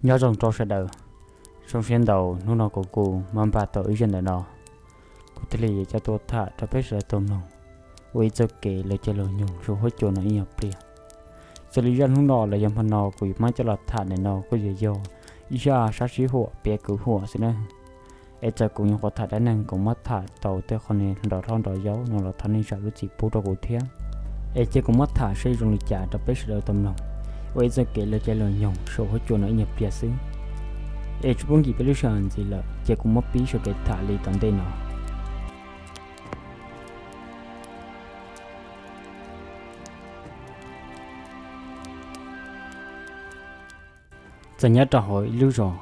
Nyob zoo rau sawv daws, zoo siab ntau hnub no kuv kuj muab npaj tau ib zaj ntawm no, kuv thiaj li yuav coj tuaj tham rau peb sawv daws tau mloog ua ib txoj kev lawv caij lawv nyoog saum huab cua no ib nyuag pliag. Xws li zaj hnub no los yog hmo no kuv yuav muab coj los tham ntawm no kuj yuav yog ib zaj sab sib huam piav kwv huam xwb na. Es txawm kuv nyuam qhuav tham dab neeg kuv muab tham tau tej qhov nrov hlob nrov yau no los thov nej zam lub txim pub rau kuv thiab. Es cia kuv muab tham saib zoo li cas rau peb sawv daws tau mloog ua ib txoj kev lawv caij lawv nyoog saum huab cua no ib nyuag pliag xwb. Es tsis pub nkim peb lub sij hawm ntxiv lawm, cia kuv muab pib saum kev tham li tom ntej no. Txawm nyob rau hauv ib lub zos,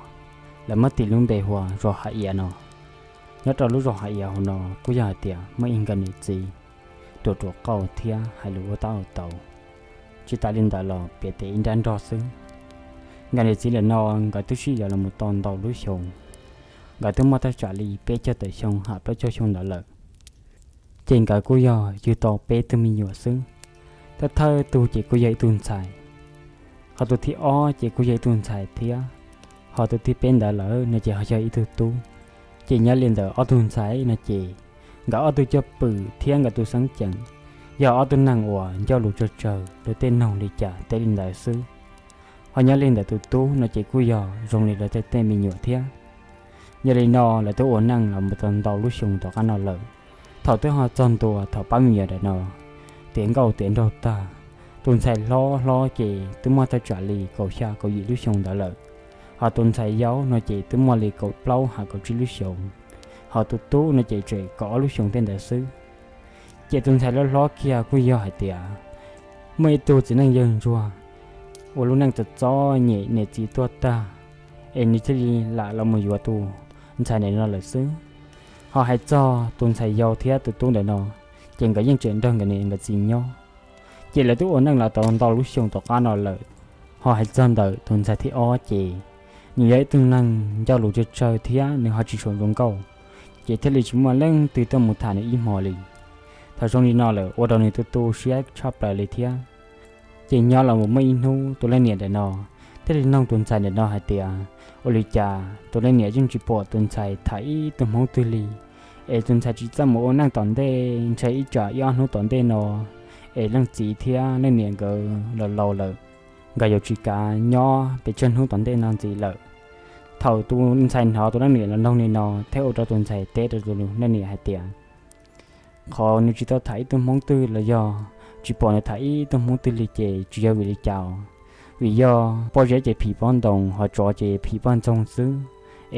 lawv muab tis lub npe hu ua zos Hav Iav no. Nyob rau lub zos Hav Iav hauv no kuj yog hais tias muaj ib nkawm niam txiv ruam ruam qauj thiab hais lus ua tab ua tau. Tsis tas li ntawd los piav tes ib nrab nrog xwb. Nkawm niam txiv lawm no nkawd twb sib yuav los mus tau ntau lub xyoo, nkawd twb muaj thaj tsam li peb caug tawm xyoo ham plaub caug xyoo ntawd lawm. Ces nkawd kuj yog yug tau peb tug me nyuam xwb. Thawj thawj tug ces kuj yog ib tug ntxhais, ho tus thib ob ces kuj yog ib tug ntxhais thiab, ho tus thib peb ntawd lawm no ces ho yog ib tug tub. Ces nyob li ntawm ob tug ntxhais no ces nkawd ob tug cwj pwm thiab nkawd tus xeeb ceem yog ob tug neeg uas ncauj lus tsawg tsawg, lus tej noog li cas teb li ntawd xwb. Ho nyob li ntawm tus tub no ces kuj yog zoo li lawv tej tej me nyuam thiab. Yog li no lawv twb ua neej los mus tau ntau lub xyoo tom qab no lawm. Thaum twb ho txog ntua thaum pab me nyuam ntawm no tiav nkauj tiav nraug tag, tus ntxhais hlob hlob ces twb muaj thaj tsam li kaum xya kaum yim lub xyoo ntawd lawm, ho tus ntxhais yau no ces twb muaj li kaum plaub ham kaum tsib lub xyoo, ho tus tub no ces tseem kaum ob lub xyoo tej ntawd xwb. Ces tus ntxhais hlob hlob kiag kuj yog hais tias muaj ib tug txiv neej yawg ntsuag ua lub neej txom txom nyem, niam txiv tuag tag, es nws thiaj li lam los mus yuav tus ntxhais ntawm no lawm xwb. Ho hais txog tus ntxhais yau thiab tus tub ntawm no, ces nkawd yeej tseem nrog nkawd niam nkawd txiv nyob. Ces lawv twb ua neej los tau ntau lub xyoo tom qab no lawm. Ho hais txog ntawm tus ntxhais thib ob ces nws yog ib tug neeg ncauj lus tsawg tsawg thiab nws ho tsis tshua zoo nkauj, ces thiaj li tsis muaj leej twg tuaj mus tham nws ib hmo li. Thaum zoo li no lawm ua rau nws tu tu siab tshaj plaws li thiab. Ces nyob los mus muaj ib hnub tus leej niam ntawm no thiaj li noog tus ntxhais ntawm no hais tias ua li cas tus leej niam yeej tsis pom tus ntxhais tham ib tug hmoob twg li, es tus ntxhais tsis txawj mus ua neej tom ntej, ntshe ib tsam ib ob hnub tom ntej no es leej txiv thiab leej niam nkawd los laus lawm, nkawd yuav tsis kav nyob pes tsawg hnub tom ntej no ntxiv lawm. Thaum tus ntxhais hnov tus leej niam los noog li no thiab ua rau tus ntxhais teb rau tus leej niam hais tias qhov nws tsis tau tham ib tug hmoob twg los yog tsis pom nws tham ib tug hmoob twg li ces tsis yog vim li cas, vim yog pob zeb ces phim pob ntoo, ho tsov ces phim poj ntxoog xwb,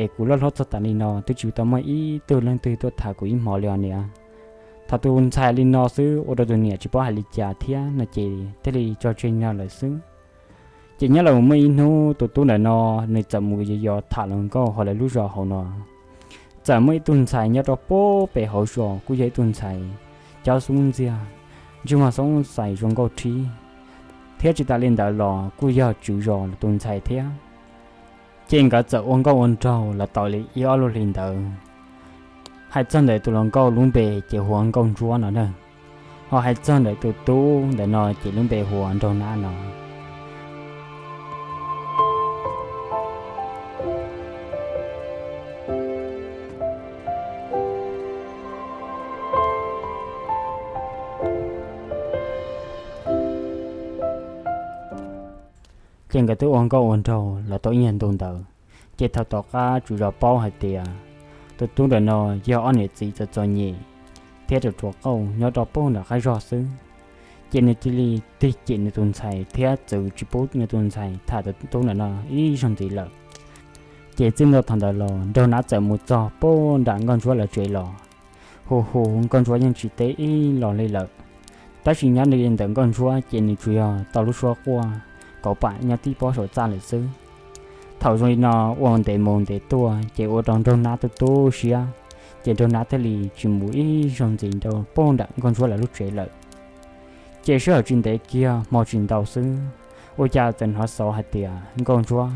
es kuv loj hlob txog tas li no twb tsis tau muaj ib tug leej twg tuaj tham kuv ib hmo li os niam. Thaum tus ntxhais li no xwb ua rau tus niam tsis paub hais li cas thiab no ces thiaj li tso tseg nyob lawm xwb. Ces nyob los muaj ib hnub tus tub ntawm no nws txawm mus yos tham hluas nkauj hauv lawv lub zos hauv no. Txawm muaj ib tug ntxhais nyob rau puag pem hauv zos kuj yog ib tug ntxhais caub xub ntxiag, ntsej muag xoob xais zoo nkauj rhib, thiab tsis tas li ntawd los kuj yog tswv zos tus ntxhais thiab. Ces nkawd txawm ua nkauj ua nraug los tau li ib ob lub hlis ntawd. Hais txog ntawm tus hluas nkauj lub npe ces hu ua Nkauj Ntsuab no na, ho hais txog ntawm tus tub ntawm no ces lub npe hu ua Nraug Nab no. Ces nkawd twb ua nkauj ua nraug los tau ib nyuag ntu ntawd, ces thaum tom qab tswv zos paub hais tias tus tub ntawm no yog ob niam txiv txom txom nyem thiab ruam ruam qauj nyob rau puag nram qab zog xwb, ces nws cia li tig cem nws tus ntxhais thiab txwv tsis pub nws tus ntxhais tham tus tub ntawm no ib zaug ntxiv lawm. Ces txij ntua thaum ntawd los Nraug Nab txawm mus txog puag nram Nkauj Ntsuab lawv tsev los, hu hu Nkauj Ntsuab yeej tsis teb ib los li lawm. Tab sis nyob li ntawm Nkauj Ntsuab ces nws tsuas yog tau lub suab quaj kauv pam nyob tib pob saum txaj lawm xwb. Thaum zoo li no ua ntev mus ntev tuaj ces ua rau Nraug Nab tu tu siab, ces Nraug Nab thiaj li tsis mus ib zaug ntxiv rau puag nram Nkauj Ntsuab lawv lub tsev lawm. Ces sij hawm tsis ntev kiag hmo tsis ntau xwb, ua cas txawm hnov xov hais tias Nkauj Ntsuab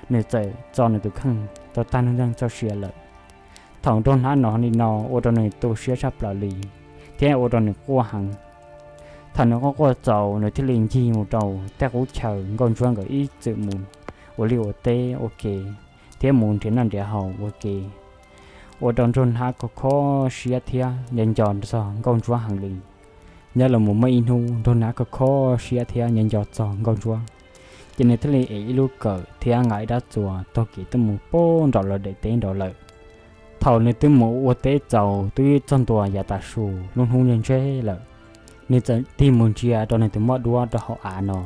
nws txawm txo nws tus kheej tau tag nws neej txoj sia lawm. Thaum Nraug Nab hnov li no ua rau nws tu siab tshaj plaws li, thiab ua rau nws quaj heev. Thaum nws quaj quaj txaus nws thiaj li ncig mus rau tej qub chaw Nkauj Ntsuab nkawd ib txwm mus ua liaj ua teb ua ke thiab mus nrhiav noj nrhiav haus ua ke, ua rau Nraug Nab kho kho siab thiab nco nco txog Nkauj Ntsuab heev li. Nyob los mus muaj ib hnub Nraug Nab kho kho siab thiab nco nco txog Nkauj Ntsuab, ces nws thiaj li ev ib lub kawm thiab nqa ib rab txuas taug kev tuaj mus pem nram lawv daim teb nraud lawm. Thaum nws twb mus ua teb txaus twb txog ntua yav tav su lub hnub ntseg ntseg lawm, nws txawm tig mus ntsia rau nws tus moj duab rau hauv av no,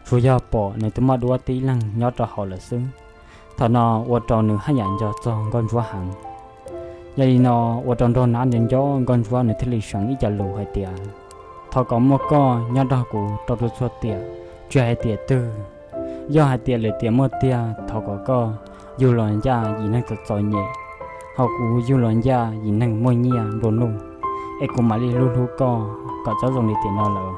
tsuas yog pom nws tus moj duab tib leeg nyob rau hauv lawm xwb. Thaum no ua rau nws haj yam nco txog Nkauj Ntsuab heev. Yog li no, ua rau Nraug Nab nco nco Nkauj Ntsuab, nws thiaj li seev ib co lus hais tias, thov kom muaj koj nyob nrog kuv rau txhua tiam, tsis hais tiam twg. Yog hais tias lwm tiam muaj tiag, thov kom koj yug los ncaj yim neeg txom txom nyem, ho kuv yug los ncaj yim neeg muaj nyiaj nplua nuj, es kuv mam li hlub hlub koj kom txhob zoo li tiam no lawm.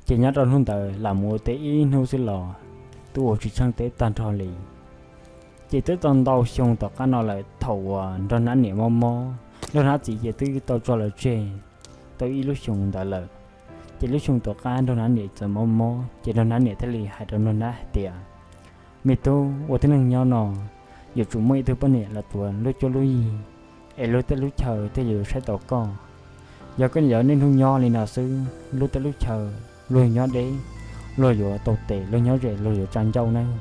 Ces nyob rau hnub ntawd lam mus ua teb ib hnub xwb los twb ua tsis tsheej teb tag nrho li. Ces twb tau ntau xyoo tom qab no lawm, thaum uas Nraug Nab niam mob mob, Nraug Nab txiv ces twb tau tso lawv tseg tau ib lub xyoo ntawd lawm. Ces lub xyoo tom qab Nraug Nab niam txawm mob mob, ces Nraug Nab niam thiaj li hais rau Nraug Nab hais tias, me tub, ua tib neeg nyob no yuav tsum muaj ib tug poj niam los tuav lub cuab lub yig, es lub teb lub chaw thiaj yuav saib taus koj. Yog koj yuav niaj hnub nyob li no xwb, lub teb lub chaw luag nyob deb, luag yuav tau tes, luag nyob ze luag yuav tsa ncauj nawb.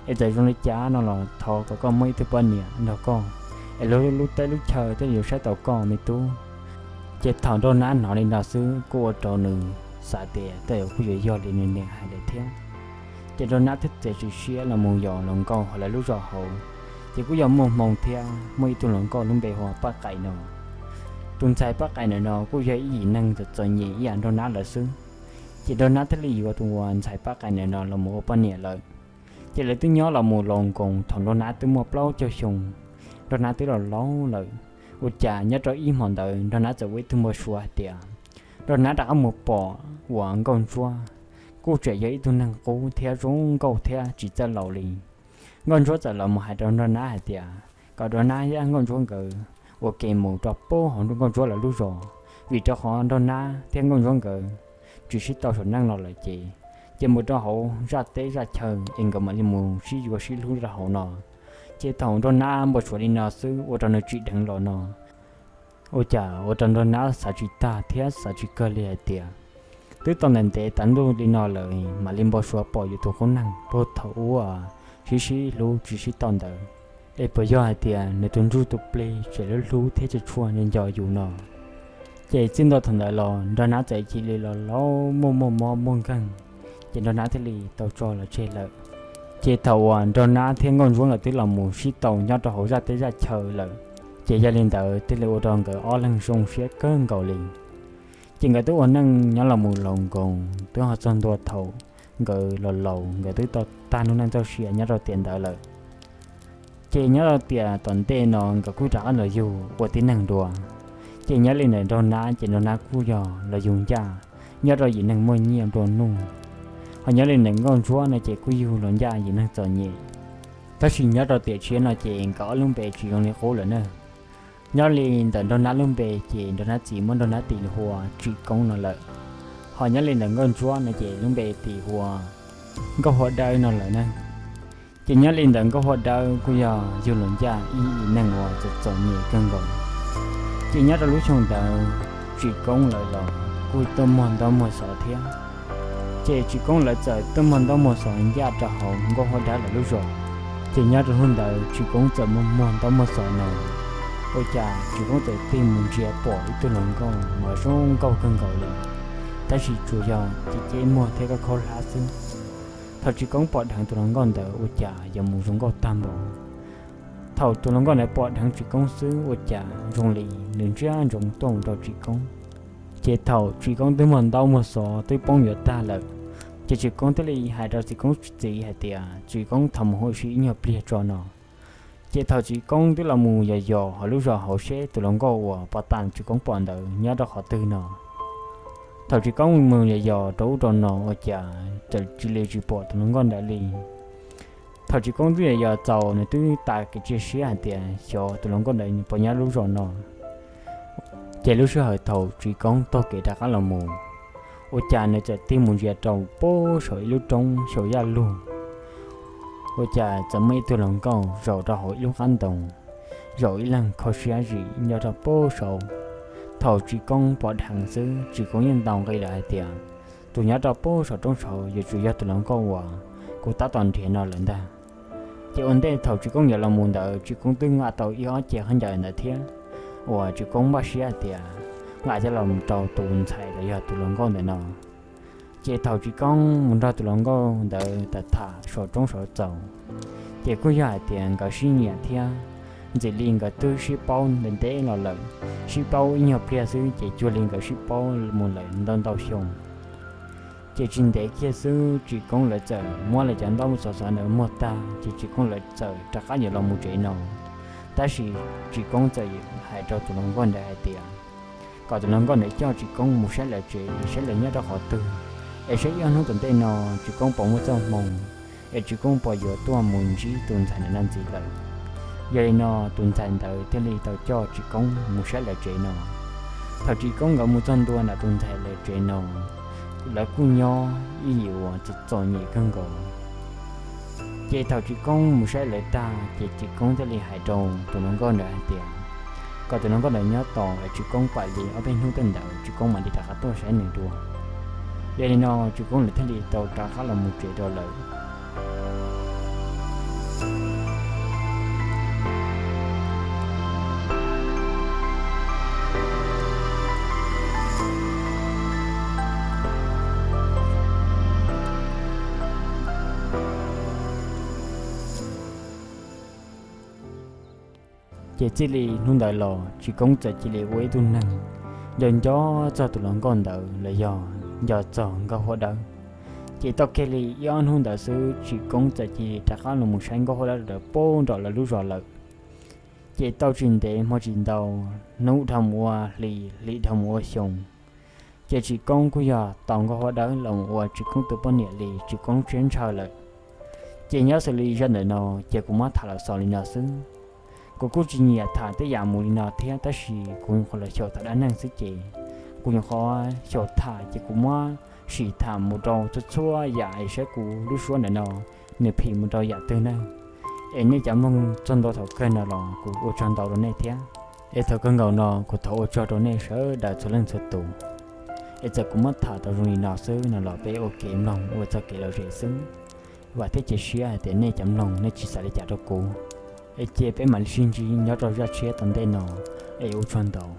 Es txawm zoo li cas no los thov kom koj muaj ib tug poj niam nrog koj, es lub, lub teb lub chaw thiaj yuav saib taus koj me tub. Ces thaum Nraug Nab hnov li no xwb kuj ua rau nws xav tias tej zaum kuj yuav yog li nws niam hais lawm thiab. Ces Nraug Nab thiaj txiav txim siab los mus yos hluas nkauj hauv lawv lub zos hauv. Ces kuj yog muaj hmoo thiab muaj ib tug hluas nkauj lub npe hu ua Paj Qaim no. Tus ntxhais Paj Qaim ntawm no kuj yog ib yim neeg txom txom nyem ib yam Nraug Nab lawm xwb. Ces Nraug Nab thiaj li yuav tus ntxhais Paj Qaim ntawm no los mus ua poj niam lawm. Ces lawv twb nyob los mus laus nkoos thaum Nraug Nab twb muaj plaub caug xyoo, Nraug Nab twb los laus lawm. Ua cas nyob rau ib hmo ntawd Nraug Nab txawm ua ib tug npau suav hais tias Nraug Nab rov qab mus pom uas Nkauj Ntsuab kuj tseem yog ib tug neeg qub thiab zoo nkauj thiab tsis txawj laus li. Nkauj Ntsuab txawm los mus hais rau Nraug Nab hais tias kom Nraug Nab thiab Nkauj Ntsuab nkawd ua ke mus rau pem hauv Nkauj Ntsuab lawv lub zos, vim rau qhov Nraug Nab thiab Nkauj Ntsuab nkawd tsis sib tau saum neej los lawm ces, ces mus rau hauv zaj teb zaj chaw es nkawd mam li mus sib yuav sib hlub rau hauv no. Ces thaum Nraug Nab npau suav li no xwb ua rau nws tsim dheev los no, ua cas ua rau Nraug Nab xav tsis tag thiab xav tsis kawg li hais tias twb tau ntev ntev tas ntuj li no lawm mam li npau suav pom yus tus qub neeg puag thaum ub sib sib hlub tsis sib tau ntawd. Es puas yog hais tias nws tus ntsuj tus plig tseem hlub hlub thiab tsis tshua nco yus no? Ces txij ntua thaum ntawd los Nraug Nab txawm cia li los laus muaj muaj mob muaj nkeeg, ces Nraug Nab thiaj li tau tso los tseg lawm. Ces thaum uas Nraug Nab thiab Nkauj Ntsuab nkawd twb los mus sib tau nyob rau hauv zaj teb zaj chaw lawm, ces yog li ntawd thiaj li ua rau nkawd ob leeg zoo siab kawg nkaus li. Ces nkawd twb ua neej nyob los mus laus nkoos twb ho txog ntua thaum nkawd los laus nkawd twb tau tag lub neej txoj sia nyob rau tiam ntawd lawm. Ces nyob rau tiam tom ntej no nkawd kuj rov qab los yug ua tib neeg dua. Ces nyob li ntawm Nraug Nab ces Nraug Nab kuj yog los yug ncaj nyob rau yim neeg muaj nyiaj nplua nuj, ho nyob li ntawm Nkauj Ntsuab no ces kuj yug los ncaj yim neeg txom nyem. Tab sis nyob rau tiam tshiab no ces nkawd ob lub npe tsis zoo li qub lawm na. Nyob li ntawm Nraug Nab lub npe ces Nraug Nab txiv muab Nraug Nab tis hu ua Tsim Koob no lawm, ho nyob li ntawm Nkauj Ntsuab no ces lub npe tis hu ua Nkauj Huab Dawb no lawm na. Ces nyob li ntawm Nkauj Huab Dawb kuj yog yug los ncaj ib yim neeg uas txom txom nyem kawg nkaus. Ces nyob rau lub xyoo ntawd Tsim Koob lawv los kuj tuaj muag ntaub muag xov thiab. Ces Tsim Koob lawv txawm tuaj muag ntaub muag xov ncaj rau hauv Nkauj Huab Dawb lawv lub zos. Ces nyob rau hnub ntawd Tsim Koob txawm muag muag ntaub muag xov no, ua cas Tsim Koob txawm tig mus ntsia pom ib tug hluas nkauj mas zoo nkauj kawg nkaus li, tab sis tsuas yog ceb ceb muag thiab khaub khaub hlab xwb. Thaum Tsim Koob pom dheev tus hluas nkauj ntawd ua cas yuav mus zoo nkauj tag npaum. Thaum tus hluas nkauj ntawd pom dheev Tsim Koob xwb ua cas zoo li nws ntsia ntsoov tuaj mus rau Tsim Koob. Ces thaum Tsim Koob twb muag ntaub muag xov twb poob yuav tag lawm, Ces Tsis Koob thiaj li hais rau Tsis Koob txiv hais tias, Tsis Koob, thov mus ua si ib nyuag pliag tso no. Ces thaum Tsis Koob twb los mus yos yos hauv lub zos hauv seb tus hluas nkauj uas pov tas Tsis Koob pom ntawd nyob rau qhov twg no. Thaum Tsis Koob mus yos yos rau ub rau no ua cas txawm tsis li tsis pom tus hluas nkauj ntawd li. Thaum Tsis Koob twb yos yos txaus nws twb tas kev cia siab hais tias xyov tus hluas nkauj ntawd puas nyob lub zos no. Ces lub sij hawm thaum Tsis Koob taug kev rov qab los mus, ua cas nws txawm tig mus ntsia rau puag saum ib lub roob xyaw yaj lug. Ua cas txawm muaj ib tug hluas nkauj zaum rau hauv ib lub qab ntoo, zaum ib leeg kho siab zim nyob rau puag saud. Thaum Tsis Koob pom dheev xwb Tsis Koob yeej ntaus nqi lawm hais tias, tus nyob rau puag saum roob saud yuav tsum yog tus hluas nkauj uas kuv tab tom nrhiav no lawm ntag. Ces ua ntej thaum Tsis Koob yuav los mus ntawd Tsis Koob twb nqa tau ib ob ce khaub ncaws ntawd thiab, uas Tsis Koob npaj siab hais tias nqa coj los mus rau tus ntxhais los yog tus hluas nkauj ntawm no. Ces thaum Tsis Koob mus nrog tus hluas nkauj ntawd tham tham saum roob saud txaus, ces kuj yog hais tias nkawd sib nyiam thiab, ntxim li nkawd twb sib paub ntev ntev los lawm, sib paub ib nyuag pliag xwb ces cuag li nkawd sib paub mus lawm ntau ntau xyoo. Ces tsis ntev kiag xwb Tsis Koob lawv txawm muab lawv cov ntaub xov xov ntawd muag tag ces Tsis Koob lawv txawm rov qab yuav los mus tsev no. Tab sis Tsis Koob txawm hais rau tus hluas nkauj ntawd hais tias, kom tus hluas nkauj ntawd coj Tsis Koob mus saib lawv tsev es saib lawv nyob rau qhov twg, es saib ib ob hnub tom ntej no Tsis Koob puas muaj txoj hmoo, es Tsis Koob puas yuav tuaj mus ntsib tus ntxhais ntawd no ntxiv lawm. Yog li no tus ntxhais ntawd thiaj li tau coj Tsis Koob mus saib lawv tsev no. Thaum Tsis Koob nkawd mus txog ntua ntawm tus ntxhais lawv tsev no, lawv kuj nyob ib yam uas txom txom nyem kawg nkaus. Ces thaum Tsis Koob mus saib lawv tag ces Tsis Koob thiaj li hais rau tus hluas nkauj ntawd hais tias, kom tus hluas nkauj ntawd nyob tos es Tsis Koob pam li ob peb hnub tej ntawd Tsis Koob mam li rov qab tuaj saib nws dua. Yog li no Tsis Koob lawv thiaj li tau rov qab los mus tsev rau lawm. Ces txij li hnub ntawd los Tsis Koob txawm cia li ua ib tug neeg nco nco txog tus hluas nkauj ntawd los yog nco txog Nkauj Huab Dawb. Ces tau kiag li ib ob hnub ntawd xwb Tsis Koob txawm cia li rov qab los mus saib Nkauj Huab Dawb lawv puag nram lawv lub zos lawm. Ces tau tsis ntev hmo tsis ntau, hnub dhau mus ua hli, hli dhau mus ua xyoo, ces Tsis Koob kuj yog tau Nkauj Huab Dawb los ua Tsis Koob tus poj niam li Tsis Koob siab ntshaw lawm. Ces nyob xws li zaj ntawm no ces kuv muab tham los xaus li no xwb. Kuv kuj tsis nyiam tham tej yam mus li no thiab tab sis kuv nyuam qhuav los xyaum tham dab neeg xwb ces kuv nyuam qhuav xyaum tham ces kuv muab sim tham mus rau txhua txhua yam es saib kuv lub suab ntawm no nws phim mus rau yam twg ne. Es nej cov mloog txog ntua thaum kawg no los kuv ua tsaug ntau rau nej thiab. Es thaum kawg nkaus no kuv thov ua tsaug rau nej sawv daws txhua leej txhua tus. Es txawm kuv muab tham tau zoo li no xwb no los peb ua kev mloog ua txoj kev lom zem xwb. Vam thiab cia siab hais tias nej cov mloog nej tsis xav li cas rau kuv. Es cia peb mam li sib ntsib nyob rau zaj tshiab tom ntej no. Es ua tsaug ntau.